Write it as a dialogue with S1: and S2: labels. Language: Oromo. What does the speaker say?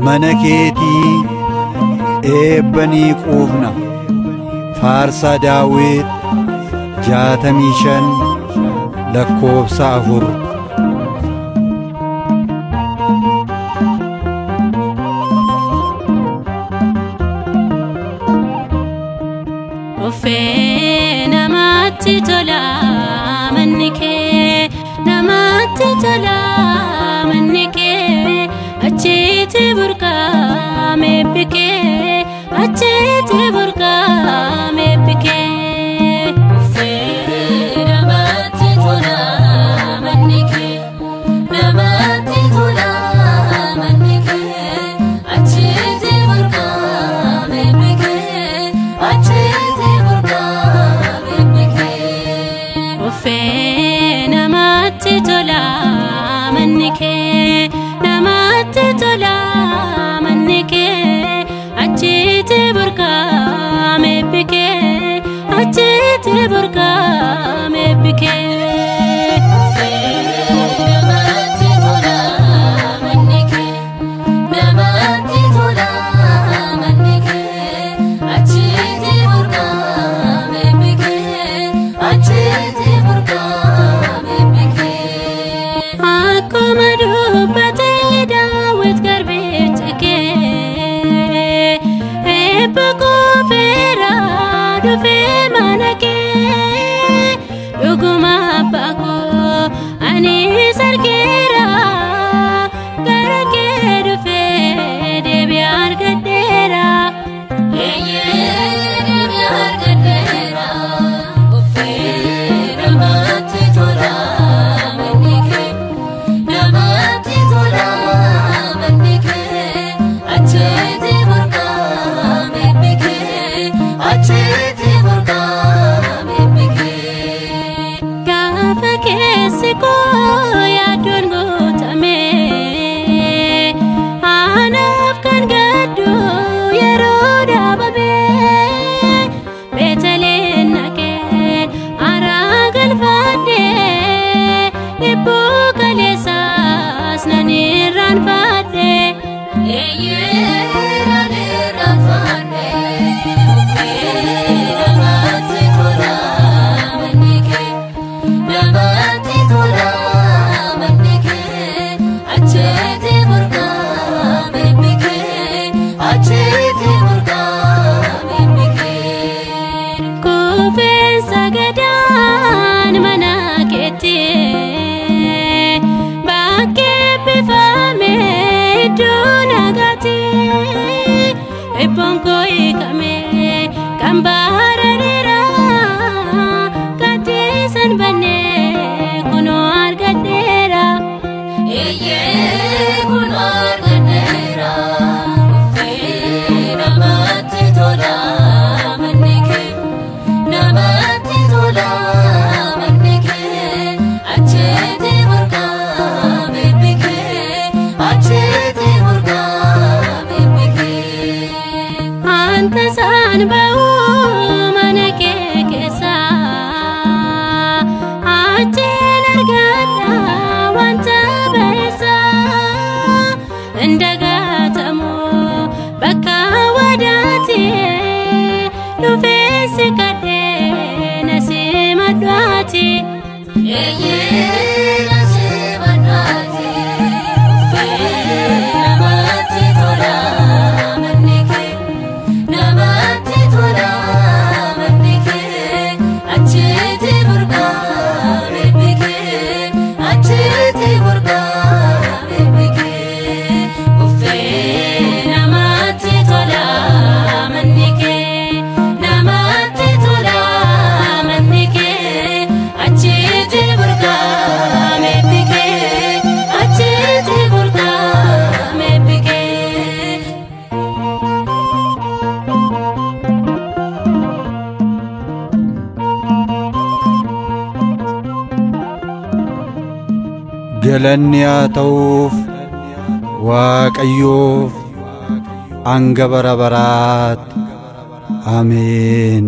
S1: Mana keetii eebba ni quufna. Faarsaa Daawit 65 lakkoofsa 4.
S2: Uffee namatti tola manni kee, namatti tola manni kee, achitti burqaa eebbi kee, achitti burqaa eebbi kee. Uffee namatti tola manni kee, namatti tola manni kee, achitti burqaa eebbi kee, achitti burqaa eebbi kee. Uffee namatti tola manni kee, namatti tola manni kee, achitti burqaa eebbi kee, achitti burqaa eebbi kee. Uffee namatti tola manni kee, namatti tola manni kee, achitti burqaa eebbi kee, achitti burqaa eebbi kee. Akkuma dubbate Daawit garbichi kee, eebba koofeera dhufee mana kee, dhuguma abbaa koo anis argeera, gara kee dhufee deebii argadheera. Eeyyee deebii argadheera. Uffee namatti tola manni kee, namatti tola manni kee, achitti burqaa eebbi kee, achitti burqaa eebbi kee. Gaafa keessi koo yaaddoon guutame, anaaf kan gaddu yeroo dhaabame, Beetleen naqeen araa galfadhe, dhibbuu kaleessaas nan irraanfadhe. Eeyyee nan irraanfadhe. Uffee namatti tola manni kee, namatti tola manni kee, achitti burqaa eebbi kee, achitti burqaa eebbi kee. Kuufeen sagadaan mana keetti, bakkee eebbifame iddoo nagaatti, eebboon koo hiikame kan bara dheeraa, gaddiisan bannee kunoo argadheera. Eeyyee kunoo argadheera. Uffee namatti tola manni kee, namatti tola manni kee, achitti burqaa eebbi kee, achitti burqaa eebbi kee. Anta saan ba'uu mana kee keessa, achiin argadha wanta ba'eessa, indagatamu bakka wadaati, dhufeensi kadhee na simadhaati. Eeyyee na simadhaati. Uffee namatti tola manni kee, namatti tola manni kee, achitti burqaa eebbi kee, achitti burqaa eebbi kee. Uffee namatti tola manni kee, namatti tola manni kee, achitti burqaa eebbi kee, achitti burqaa eebbi kee.
S1: Galanni haa ta'uuf Waaqayyoof hanga bara baraatti. Ameen.